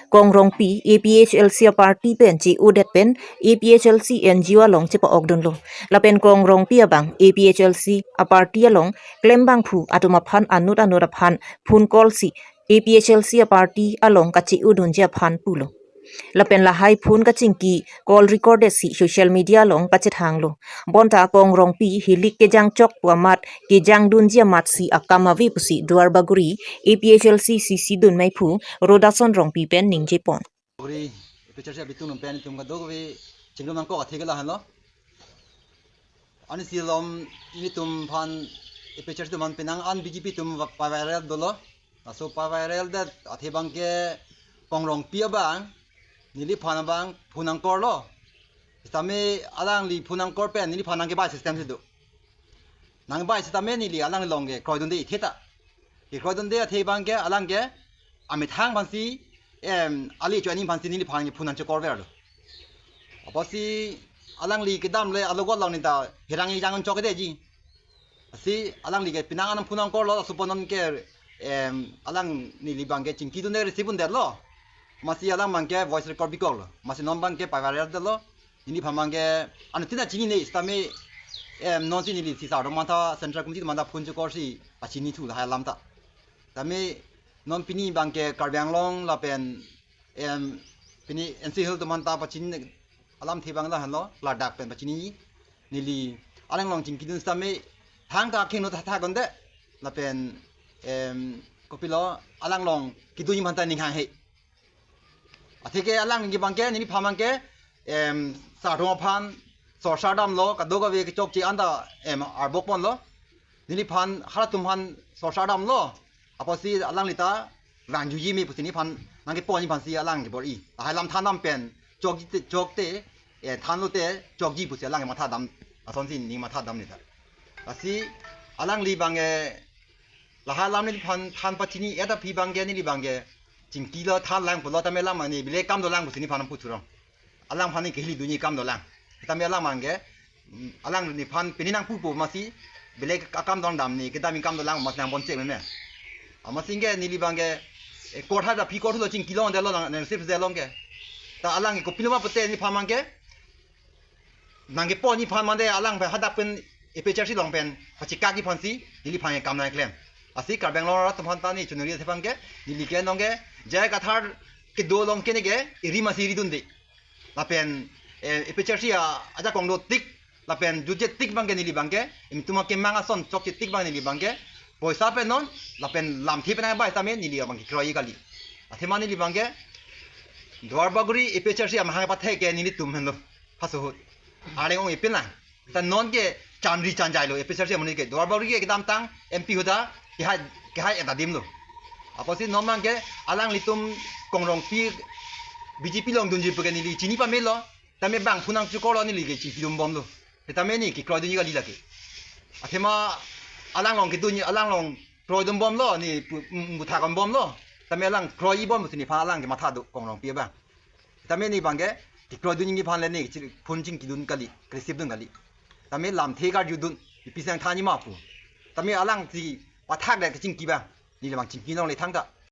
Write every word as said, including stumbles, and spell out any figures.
Kong Rongpi A P H L C a-party pen che-odet pen A P H L C N G O along chepa-okdunlo. Lapen Kong Rongpi abang A P H L C a-party along klembangphu atum aphan anut anut aphan phone call si A P H L C a-party along kache-odunji aphan pulo. Lapen lahai phone kachingki call recorded si social media along kachethanglo. Bonta Kong Rongpi hilik kejangchok pu amat, kejangdunji amat si akam ave pusi Duarbagori A P H L C C C dunmeiphu Rodason Rongpi pen ningjepon. Bagori A P H L C abitung atum pen itum kadokave chinglong nangkok athe ke lahenlo. Anisi alom nelitum aphan A P H L C atum aphan penang an B J P atum pa-viral dolo. Laso pa-viral det athe abangke Kong Rongpi abang neliphan abang phone nangkorlo. Sitame alangli phone nangkor pen neliphan nangkebai system si do. Nangbai sitame neli alanglong ke kroidunde itheta. Kekroidunde athe abangke alang ke amethang aphansi, em, ali cho ani aphansi neliphan ke phone nangchekor verlo. Apotsi alangli kedam le alogot along neta hirang ijang chok kedeji. Lasi alangli ke penang an phone nangkorlo, laso pu non ke, em, alang neli abangke chingkidunde receive undetlo. Amatsi alang abangke voice record bikoklo. Amatsi non abangke pa-viral detlo. Neliphan abangke anuttin ta chinine sitame, em, nonsi neli si sar atum aphanta Central Committee atum aphanta phone chekor si pachinithu lahai alam ta. Tame non pini abangke Karbi Anglong lapen, em, pini N C Hills atum aphanta pachini alamthe abang lahenlo, ladak pen pachini neli alanglong chingkidun sitame thangta kheno thatha gonde lapen, em, kopilo alanglong kidunji aphanta ning hanghe. Atheke alang ningke abangke neliphan abangke, em, sar atum aphan sorsar damlo, kadokave kechokche anta, em, arbok ponlo. Neliphan halatum aphan sorsar damlo. Apotsi alangli ta vangjuji me pusi neliphan nangkeponji aphansi alang kebor-i. Lahai alam than dam pen chokji te, chokte, eh, thanlote chokji pusi alang matha dam. Asonsi ning matha dam neta. Lasi alangli abang, eh, lahai alam neliphan than pachini-et aphi abangke neli abangke chingkilo, thanlang pulo tame alang mane bile kam dolang pusi neliphan puthurong. Alang aphan ke hili dunji kam dolang. Tame alang abangke, mm, alang neliphan pini nangpupo amatsi bile akam dong dam ne kedam kam dolang amatsi nangbonchek meme. Amatsi ke neli abangke, eh, kortha aphi korthulo chingkilong detlo lang nang sip detlo ke. Ta alang ke kopilo ma pute neliphan abangke nangkeponji aphan mande alang pen hadak pen A P H L C along pen pachekakji aphansi neliphan kam nangklem. Lasi Karbi Anglong arat atum aphanta ne chunuri athe abangke neli ke nonke J I Kathar kedo along ke neke eri amatsi ridunde. Lapen, eh, A P H L C a ajakong dotik lapen jutje tik abangke neli abangke, itum akemang ason chokche tik abang neli abangke poisa pen non lapen lamthe pen nangbai tame neli abangke kroi kali. Athema neli abangke Duarbagori A P H L C amahang pathek ke nelitum henlo. Halaso ahut areng ong ipin lang. Ta nonke chanri chanjailo A P H L C amonit ke. Duarbagori ke kedamtang M P ahut ta kehai, kehai et adimlo. Apotsi non abangke alanglitum Kong Rongpi B J P along dunji pu ke neli chini pamelo. Tame bang phone nangchekorlo neli ke chingkidun bomlo. Tame ne kekroidunji kali lake. Athema alanglong kedunji, alanglong kroidun bomlo ne pu, mm, butha kon bomlo. Tame alang kroiji bom pusi nephan alang kematha do Kong Rongpi abang. Tame ne abangke kekroidunji aphan le ne chi-, phone chingkidun kali, receive dun kali. Tame lamthe karjudun, ipi sang thanji ma pu. Tame alangsi pathak le kachingki abang. Neli abang chingki longle thangta.